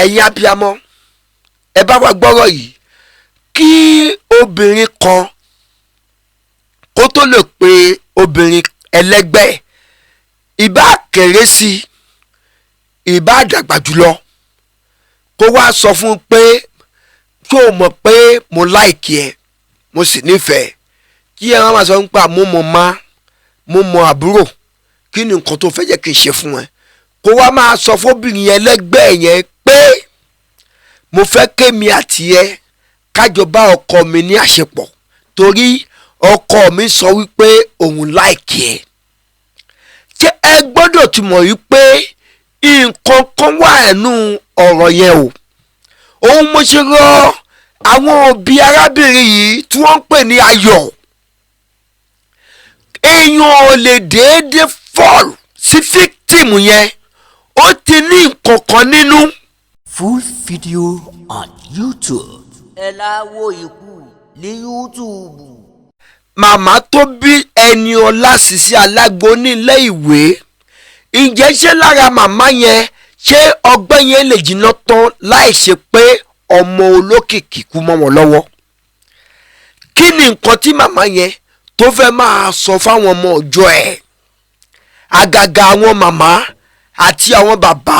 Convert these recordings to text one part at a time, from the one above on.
Ẹ̀yin abiyamọ, ẹ bá wa gbọ́rọ̀ yìí. Kí obìnrin kan kó tó lè pe obìnrin ẹlẹ́gbẹ́ ẹ̀, ìbá kéré sí i, ìbá dàgbà jùlọ, kó wá sọ fún un pé, "Kó o mọ̀ pé mo like ẹ, mo sì nífẹ̀ẹ́," kí ẹ má máa sọ nípa mo mọ̀, má mo mọ̀ àbúrò, kí ni nǹkan tó fẹ́ jẹ́ kí n ṣe fún ẹ? Kó wá máa sọ fóbìnrin ẹlẹ́gbẹ́ yẹn pé, "Mo fẹ́ kémi àti ẹ kájọ bá ọkọ mi ní àṣepọ̀ torí ọkọ mi sọ wípé òun like ẹ." Ṣé ẹ gbọ́dọ̀ ti mọ̀ wípé nǹkan kan wà nínú ọ̀rọ̀ yẹn o? Òun mo ṣe rọ àwọn òbí arábìnrin yìí tí wọ́n ń pè ní Ayọ̀. Èèyàn ò lè déédéé fall sí victim yẹn, ó ti ní nǹkan kan nínú. Full video on YouTube. Ẹ láwo ikú ní YouTube. Màmá tó bí Ẹniọlá Sisi Alágbo nílé ìwé, ǹjẹ́ ṣé lára màmá yẹn, ṣé ọgbẹ́ yẹn lè jiná tán láì ṣe pé ọmọ olókìkí kú mọ́ wọn lọ́wọ́? Kí ni nǹkan tí màmá yẹn tó fẹ́ máa sọ fáwọn ọmọ ọjọ́ ẹ̀, àgàgà àwọn màmá àti àwọn bàbá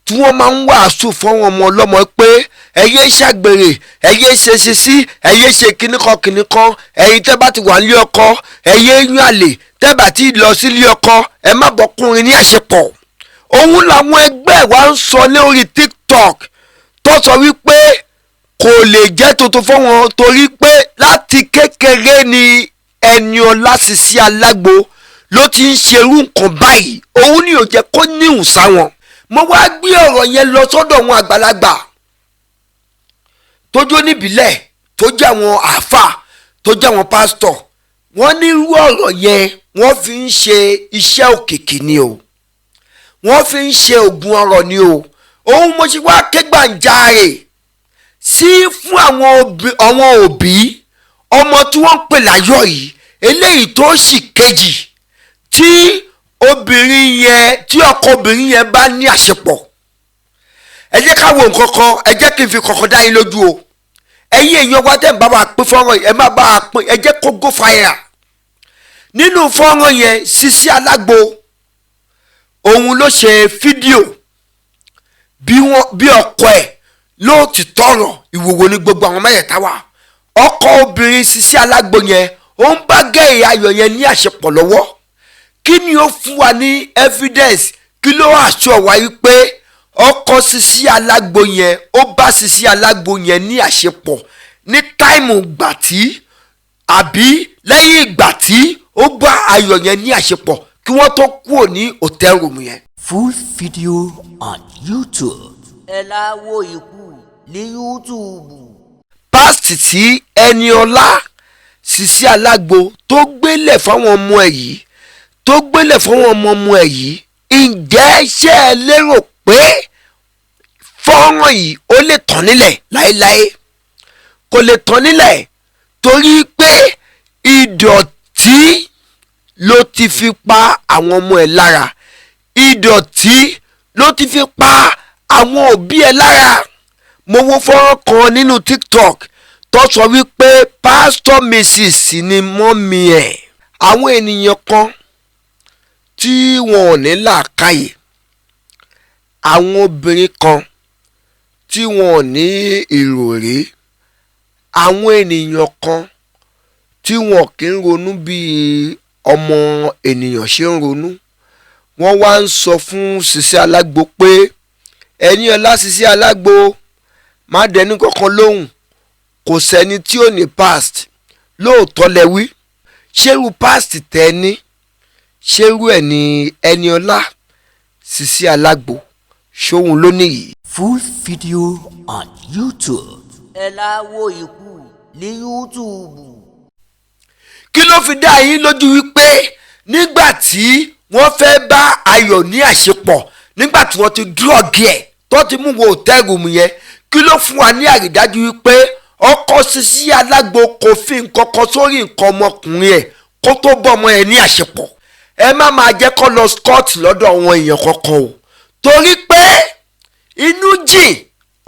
tí wọ́n máa ń wàásù fáwọn ọmọ ọlọ́mọ pé ẹ yé ṣàgbèrè, ẹ yé ṣe sisi, ẹ yé ṣe kíníkan kíníkan, ẹ̀yin tẹ́ bá ti wà nílé ọkọ, ẹ yé yún àlè, tẹ́ bá ti lọ sílé ọkọ, ẹ má bọ́kùnrin ní àṣepọ̀? Òun làwọn ẹgbẹ́ wa ń sọ lórí TikTok tó sọ wípé kò lè jẹ́ tuntun fún wọn torí pé láti kékeré ni Ẹniọlá Sisi Alágbo ló ti ń ṣerú nǹkan báyìí. Òun ni ò jẹ́ kó níhùn sáwọn. Mo wá gbé ọ̀rọ̀ yẹn lọ sọ́dọ̀ àwọn àgbàlagbà tó jó níbílẹ̀, tó jẹ́ àwọn àáfàá, tó jẹ́ àwọn pásítọ̀. Wọ́n ní irú ọ̀rọ̀ yẹn, wọ́n fi ń ṣe iṣẹ́ òkìkí ni o, wọ́n fi ń ṣe oògùn ọ̀rọ̀ ni o. Òun mo ṣe wá ké gbàǹjarè sí fún àwọn òbí ọmọ tí wọ́n ń pè láyọ̀ yìí, eléyìí tó sì kejì tí obìnrin yẹn, tí ọkọ obìnrin yẹn bá ní àṣepọ̀. Ẹ jẹ́ ká wo nǹkan kan. Ẹ jẹ́ kí n fi kọ̀ọ̀kan dá yín lójú o. Ẹ̀yin èèyàn wa tẹ̀ ń bá wa pín fọ́nrán yìí, ẹ má bá wa pín, ẹ jẹ́ kó go viral. Nínú fọ́nrán yẹn, Sisi Alágbo, òun ló ṣe fídíò bí wọ́n bí ọkọ ẹ̀ ló ti tọrọ ìwòwò ní gbogbo àwọn mẹ́tẹ̀ẹ̀ta wà. Ọkọ obìnrin Sisi Alágbo yẹn, ó ń bá girl Ayọ̀ yẹn ní àṣepọ̀ lọ́wọ́. Kí ni ó fún wa ní evidence? Kí ló assure wa yìí pé ọkọ Sisi Alágbo yẹn, ó bá Sisi Alágbo yẹn ní àṣepọ̀ ní time gbà tí, àbí lẹ́yìn ìgbà tí ó bá Ayọ̀ yẹn ní àṣepọ̀ kí wọ́n tó kúrò ní hotel room yẹn? Full video on YouTube. Ẹ láwo ikú ní YouTube. Past tí Ẹniọlá Sisi Alágbo tó gbélé fáwọn ọmọ ẹ̀ yìí, tó gbélé fáwọn ọmọ ọmọ ẹ̀ yìí, ǹjẹ́ ṣé ẹ lérò pé fọ́nrán yìí ó lè tàn nílẹ̀ láéláé? Kò lè tàn nílẹ̀ torí pé ìdọ̀tí ló ti fi pa àwọn ọmọ ẹ̀ lára, ìdọ̀tí ló ti fi pa àwọn òbí ẹ̀ lára. Mo wo fọ́nrán kan nínú TikTok tó sọ wípé Pastor Mrs ni mummy ẹ̀. Àwọn ènìyàn kan tí wọn ò ní làákàyè, àwọn obìnrin kan tí wọn ò ní ìròrí, àwọn ènìyàn kan tí wọn kì í ronú bí ọmọ ènìyàn ṣe ń ronú, wọ́n wá ń sọ fún Sisi Alágbo pé, "Ẹniọlá Sisi Alágbo, má dẹni kankan lóhùn, kò sẹ́ni tí ò ní past." Lóòótọ́ lẹ wí. Ṣérú past tẹ́ ní, ṣérú ẹ̀ ní Ẹniọlá Sisi Alágbo ṣóhun ló nìyí? Full video on YouTube. Ẹ láwo ikú ní YouTube. Kí ló fi dá yín lójú wípé nígbà tí wọ́n fẹ́ bá Ayọ̀ ní àṣepọ̀, nígbà tí wọ́n ti drug ẹ̀, tó ti mú wo hotel room yẹn, kí ló fún wa ní àrídájú wípé ọkọ Sisi Alágbo kò fi nǹkan kan sórí nǹkan ọmọkùnrin ẹ̀ kó tó bọ́ ọmọ ẹ̀ ní àṣepọ̀? Ẹ má máa jẹ́ kó lọ squat lọ́dọ̀ àwọn èèyàn kankan o, torí pé inú jìn.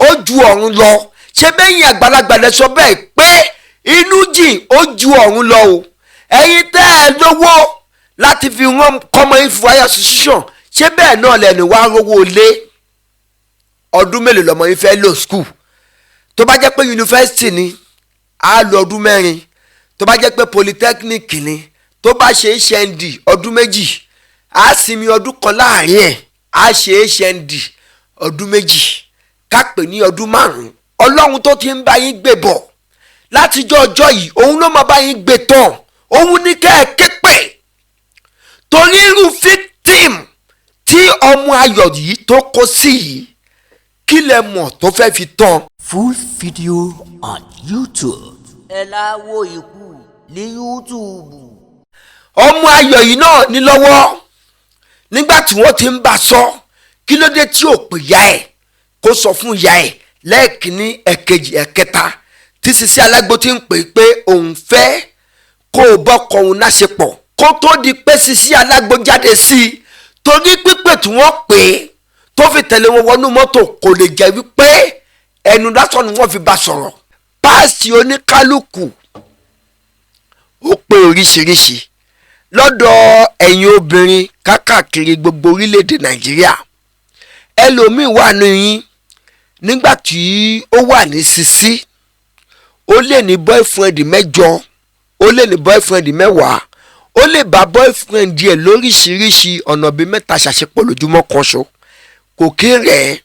ó ju ọ̀run lọ. Ṣé bẹ́yìn àgbàlagbà lẹ sọ bẹ́ẹ̀ pé inú jìn ó ju ọ̀run lọ o? Ẹ̀yin tẹ́ ẹ lówó láti fi rán kọ́mọ yín fún higher institution, ṣé bẹ́ẹ̀ náà lẹ́nu wá rówó lé? Ọdún mélòó lọmọ yín fẹ́ lò school? Tó bá jẹ́ pé yunifásitì ni, á lò ọdún 4. Tó bá jẹ́ pé polytechnic ni, tó bá ṣe HND ọdún 2, á sinmi ọdún 1 láàrin ẹ̀, á ṣe HND ọdún 2, ká pè ní ọdún 5. Ọlọ́run tó ti ń bá yín gbé bọ̀ látijọ́ ọjọ́ yìí, òun ló máa bá yín gbé tán. Òun ní kẹ́ ẹ ké pè, torí irú victim tí ọmọ Ayọ̀ yìí tó kó sí yìí, kí lẹ mọ̀ tó fẹ́ fi tán? Full video on YouTube. Ẹ láwo ikú ní YouTube. Ọmọ Ayọ̀ yìí náà ní lọ́wọ́ nígbà tí wọ́n ti ń bá a sọ, kí ló dé tí ò pè ya ẹ̀ kó sọ fún ya ẹ̀ lẹ́ẹ̀kínní, ẹ̀kejì, ẹ̀kẹta tí Sisi Alágbo ti ń pè é pé òun fẹ́ kó o bọ́kọ òun láṣepọ̀, kó tó di pé Sisi Alágbo jáde sí i? Torí pípè tí wọ́n pè é tó fi tẹ̀lé wọn wọnú mọ́tò, kò lè jẹ́ wípé ẹnu lásán ni wọ́n fi bá sọ̀rọ̀. Past oníkálukú ó pé oríṣiríṣi lọ́dọ̀ ẹ̀yin obìnrin kákàkiri gbogbo orílẹ̀-èdè Nàìjíríà. Ẹlòmíín wà ní yín, nígbà tí ó wà ní sisi, ó lè ní boyfriend 8, ó lè ní boyfriend 10, ó lè bá boyfriend ẹ̀ lóríṣiríṣi ọ̀nà bíi mẹ́ta ṣàṣepọ̀ lójúmọ́ kan ṣo. Kò kí rẹ̀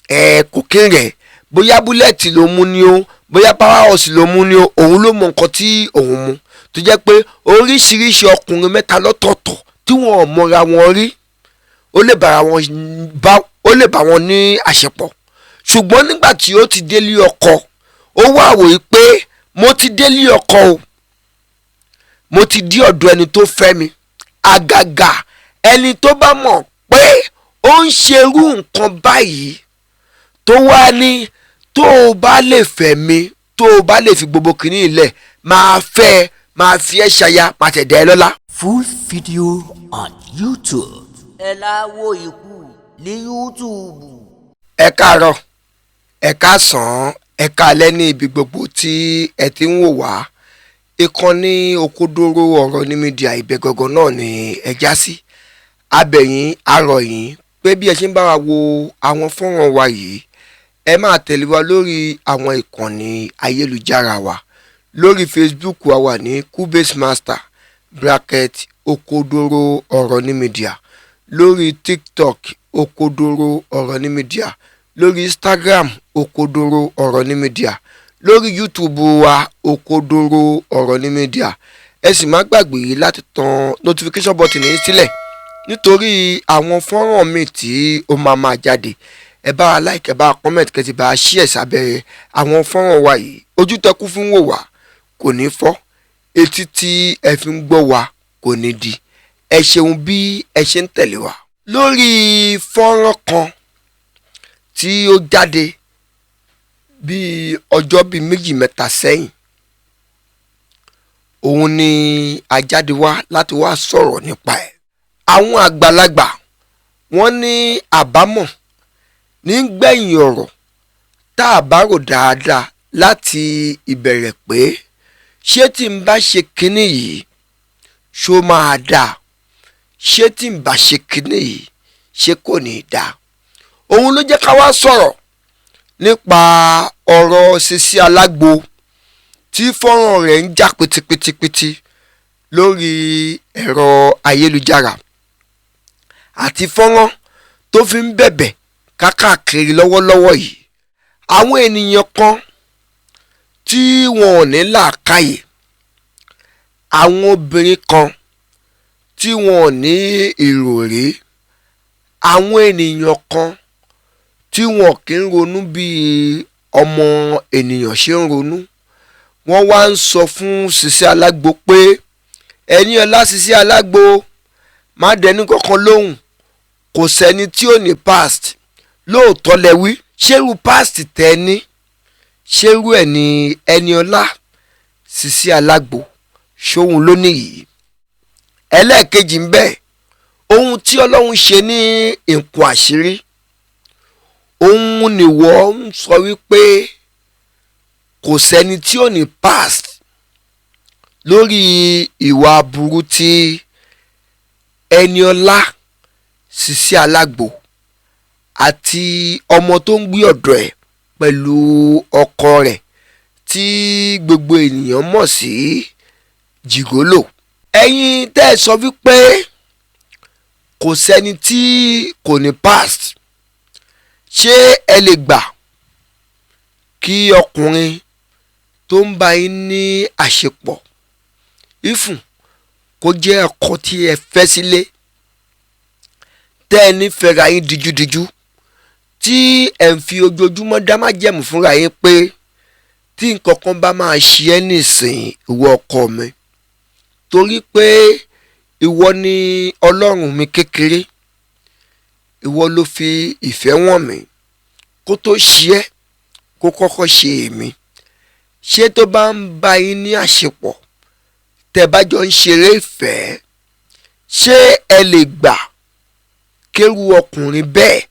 ẹ̀, kò kí rẹ̀. Bóyá bullet ló mú ni o, bóyá power horse ló mú ni o, òun ló mọ nǹkan tí òun mú, tó jẹ́ pé oríṣiríṣi ọkùnrin mẹ́ta lọ́tọ̀ọ̀tọ̀ tí wọ́n ò mọra wọn rí, ó lè bá wọn ní àṣepọ̀. Ṣùgbọ́n nígbà tí ó ti délé ọkọ, ó wá wòye pé mo ti délé ọkọ o, mo ti dí ọ̀dọ̀ ẹni tó fẹ́ mi. Àgàgà ẹni tó bá mọ̀ pé ó ń ṣerú nǹkan báyìí, tó wá ní tó o bá lè fẹ́ mi, tó o bá lè fi gbogbo kìíní ilẹ̀, máa fẹ́ ẹ, máa fi ẹ́ ṣaya, máa tẹ̀dẹ̀ ẹ lọ́lá. Full video on YouTube. Ẹ láwo ikú ní YouTube. Ẹ káàárọ̀, ẹ káàsán, ẹ káalẹ́ ní ibi gbogbo tí ẹ ti ń wò wá. Ìkànnì Òkodoro Ọ̀rọ̀ ní Media, ibẹ̀ gangan náà ni ẹ já sí. Abẹ̀yìn arọ̀yìn pé bí ẹ ṣe ń bá wa wo àwọn fọ́nrán wa yìí, ẹ máa tẹ̀lé wa lórí àwọn ìkànnì ayélujára wa. Lórí Facebook wa wà ní Cubase Master bracket Òkodoro Ọ̀rọ̀ ní Media, lórí TikTok Òkodoro Ọ̀rọ̀ ní Media, lórí Instagram Òkodoro Ọ̀rọ̀ ní Media, lórí YouTube wa Òkodoro Ọ̀rọ̀ ní Media. Ẹ sì má gbàgbé láti tan notification button yín sílẹ̀, nítorí àwọn fọ́nrán míì tí ó máa máa jáde. Ẹ bá wa like, ẹ bá wa comment, kẹ́ sì bá wa share sábẹ́ àwọn fọ́nrán wa yìí. Ojú tẹkú fún wò wá kò ní fọ́, etí tí ẹ fi ń gbọ́ wa kò ní di. Ẹ ṣeun bí ẹ ṣe ń tẹ̀lé wa. Lórí fọ́nrán kan tí ó jáde bíi ọjọ́ bíi 2 mẹ́ta sẹ́yìn, òun ni a jáde wá láti wá sọ̀rọ̀ nípa ẹ̀. Àwọn àgbàlagbà wọ́n ní àbámọ̀ nígbẹ̀yìn ọ̀rọ̀. Tá a bá rò dáadáa láti ìbẹ̀rẹ̀ pé ṣé tí n bá ṣe kinní yìí, ṣó máa dáa? Ṣé tí n bá ṣe kinní yìí, ṣé kò ní í dáa? Òun ló jẹ́ ká wá sọ̀rọ̀ nípa ọ̀rọ̀ Sisi Alágbo tí fọ́nrán rẹ̀ ń jà pìtìpìtìpìtì lórí ẹ̀rọ ayélujára, àti fọ́nrán tó fi ń bẹ̀bẹ̀ kákàkiri lọ́wọ́lọ́wọ́ yìí. Àwọn ènìyàn kan tí wọn ò ní làákàyè, àwọn obìnrin kan tí wọn ò ní ìròrí, àwọn ènìyàn kan tí wọn kì í ronú bí ọmọ ènìyàn ṣe ń ronú, wọ́n wá ń sọ fún Sisi Alágbo pé Ẹniọlá Sisi Alágbo, má dẹni kankan lóhùn, kò sẹ́ni tí ò ní past. Lóòótọ́ lẹ wí. Ṣérú past tẹ́ ní, ṣérú ẹ̀ ní Ẹniọlá Sisi Alágbo ṣóhun ló níyìí? Ẹlẹ́ẹ̀kejì ń bẹ, ohun tí Ọlọ́run ṣe ní nǹkan àṣírí. Òun nìwọ ń sọ wípé kò sẹ́ni tí ò ní past lórí ìwà aburú tí Ẹniọlá Sisi Alágbo àti ọmọ tó ń gbé ọ̀dọ̀ ẹ̀ pẹ̀lú ọkọ rẹ̀ tí gbogbo ènìyàn mọ̀ sí Jìgólò. Ẹ̀yin tẹ́ ẹ sọ wípé kò sẹ́ni tí kò ní past, ṣé ẹ lè gbà kí ọkùnrin tó ń bá yín ní àṣepọ̀, ìfún kó jẹ́ ọkọ tí ẹ fẹ́ sílé, tẹ́ ẹ nífẹ̀ẹ́ ra yín dijúdijú, tí ẹ ń fi ojoojúmọ́ dá májẹ̀mú fúnra yín pé tí nǹkan kan bá máa ṣe ẹ́ nísìn, ìwọ ọkọ mi, torí pé ìwọ ni ọlọ́run mi kékeré, ìwọ ló fi ìfẹ́ wọ̀n mí, kó tó ṣe ẹ́ kó kọ́kọ́ ṣe èmi. Ṣé tó bá ń bá yín ní àṣepọ̀, tẹ́ bá jọ ń ṣeré ìfẹ́, ṣé ẹ lè gbà kéru ọkùnrin bẹ́ẹ̀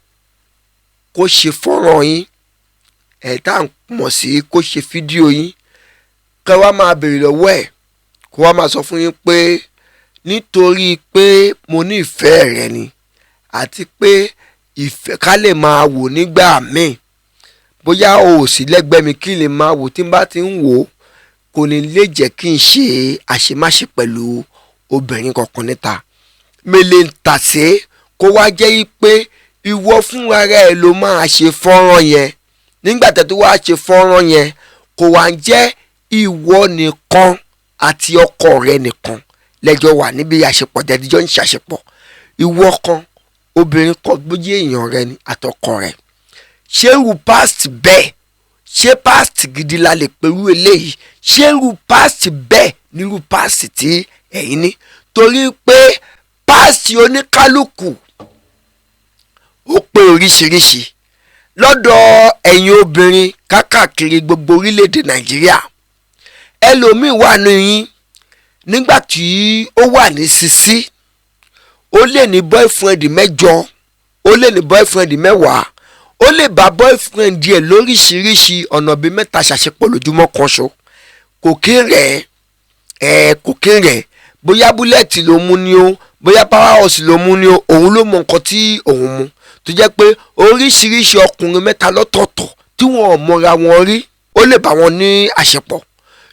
kó ṣe fọ́nrán yín, ẹ̀ tá à ń mọ̀ sí kó ṣe fídíò yín, kẹ́ wá máa béèrè lọ́wọ́ ẹ̀, kó wá máa sọ fún yín pé nítorí pé mo ní ìfẹ́ rẹ ni, àti pé ìfẹ́ ká lè máa wò nígbà míì, bóyá o ò sí lẹ́gbẹ̀ẹ́ mi kí n lè máa wò, tí n bá ti ń wò ó kò ní lè jẹ́ kí n ṣe àṣemáṣe pẹ̀lú obìnrin kankan níta. Mele ń tàsé kó wá jẹ́ pé ìwọ fúnra rẹ̀ ló máa ṣe fọ́nrán yẹn. Nígbà tẹ́ tó wá ṣe fọ́nrán yẹn, kò wá ń jẹ́ ìwọ nìkan àti ọkọ rẹ nìkan lẹ́jọ́ wà níbi àṣepọ̀ tẹ́tíjọ́ ń ṣàṣepọ̀, ìwọ kan, obìnrin kan gbójú èèyàn rẹ ni àtọkọ rẹ. Ṣé irú past bẹ́ẹ̀, ṣé past gidi la lè pẹ̀lú eléyìí? Ṣé irú past bẹ́ẹ̀ nírú past tí ẹ̀yin ní? Torí pé past oníkálukú ó pé oríṣiríṣi lọ́dọ̀ ẹ̀yin obìnrin kákàkiri gbogbo orílẹ̀-èdè Nàìjíríà. Ẹlòmíì wà ní yín nígbà tí ó wà ní sisi, ó lè ní boyfriend 8, ó lè ní boyfriend 10, ó lè bá boyfriend ẹ̀ lóríṣiríṣi ọ̀nà bíi 3 ṣàṣepọ̀ lójúmọ́ kan ṣo. Kò kí rẹ̀ ẹ̀, kò kí rẹ̀, bóyá búlẹ̀tì ló mú ni o, bóyá power house ló mú ni o, òun ló mọ nǹkan tí òun mú, tó jẹ́ pé oríṣiríṣi ọkùnrin 3 lọ́tọ̀ọ̀tọ̀ tí wọ́n ò mọra wọn rí, ó lè bá wọn ní àṣepọ̀.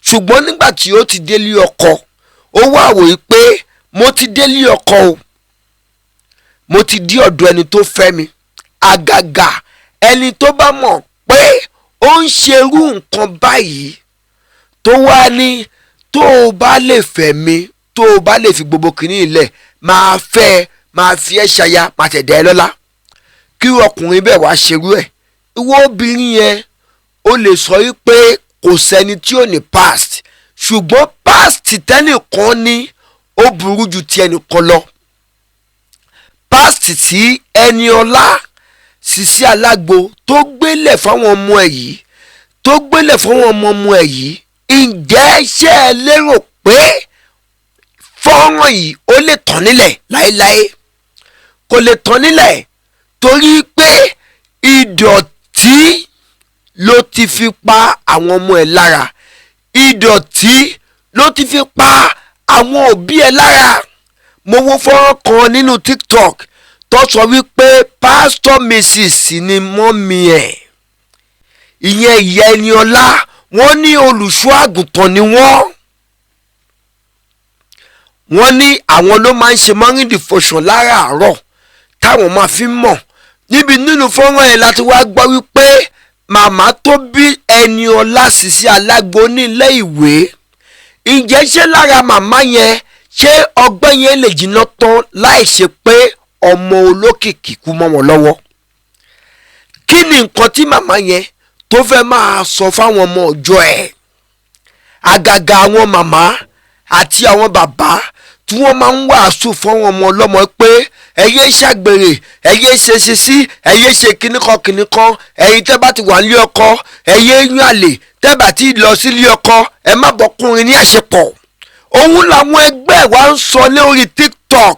Ṣùgbọ́n nígbà tí ó ti délé ọkọ, ó wá wòye pé mo ti délé ọkọ o, mo ti dí ọ̀dọ̀ ẹni tó fẹ́ mi. Àgàgà ẹni tó bá mọ̀ pé ó ń ṣerú nǹkan báyìí, tó wá ní tó o bá lè fẹ́ mi, tó o bá lè fi gbogbo kìíní ilẹ̀, máa fẹ́ ẹ, máa fi ẹ́ ṣaya, máa tẹ̀dá ẹ lọ́lá, kí ọkùnrin bẹ́ẹ̀ wá ṣerú ẹ̀, ìwọ obìnrin yẹn ó lè sọ wípé kò sẹ́ni tí ò ní past, ṣùgbọ́n past tẹ́nìkan ní ó burú ju ti ẹnìkan lọ. Past tí Ẹniọlá Sisi Alágbo tó gbélẹ̀ fáwọn ọmọ ẹ̀ yìí, tó gbélẹ̀ fáwọn ọmọ ọmọ ẹ̀ yìí, ǹjẹ́ ṣé ẹ lérò pé fọ́nrán yìí ó lè tán nílẹ̀ láéláé? Kò lè tán nílẹ̀, torí pé ìdọ̀tí ló ti fi pa àwọn ọmọ ẹ̀ lára, ìdọ̀tí ló ti fi pa àwọn òbí ẹ̀ lára. Mo wo fọ́nrán kan nínú TikTok tó sọ wípé Pastor Mrs ni mọ́mí ẹ̀, ìyẹn ìyá Ẹniọlá, wọ́n ní olùṣọ́ àgùntàn ni wọ́n. Wọ́n ní àwọn ló máa ń ṣe morning devotion láràárọ̀ táwọn máa fi mọ̀. Níbi nínú fọ́nrán yẹn láti wá gbọ́ wípé màmá tó bí Ẹniọlá Sisi Alágbo nílé ìwé, ǹjẹ́ ṣé lára màmá yẹn, ṣé ọgbẹ́ yẹn lè jiná tán láì ṣe pé ọmọ olókìkí kú mọ́ wọn lọ́wọ́? Kí ni nǹkan tí màmá yẹn tó fẹ́ máa sọ fáwọn ọmọ ọjọ́ ẹ̀, àgàgà àwọn màmá àti àwọn bàbá tí wọ́n máa ń wàásù fáwọn ọmọ ọlọ́mọ pé ẹ yé ṣàgbèrè, ẹ yé ṣe ṣiṣí, ẹ yé ṣe kíníkan kíníkan, ẹ̀yin tẹ́ bá ti wà nílé ọkọ ẹ yé yún àlè, tẹ́ bá ti lọ sílé ọkọ ẹ má bọ́kùnrin ní àṣepọ̀. Òun làwọn ẹgbẹ́ wa ń sọ lórí TikTok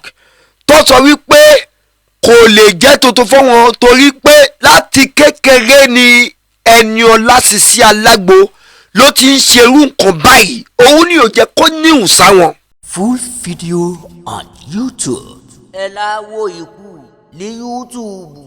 tó sọ wípé Kò lè jẹ́ tuntun fún wọn torí pé láti kékeré ni Ẹniọlá Sisi Alágbo ló ti ń ṣerú nǹkan báyìí, òun ni ò jẹ́ kó níhùn sáwọn. Full video on YouTube. Ẹ láwo ikú ní YouTube.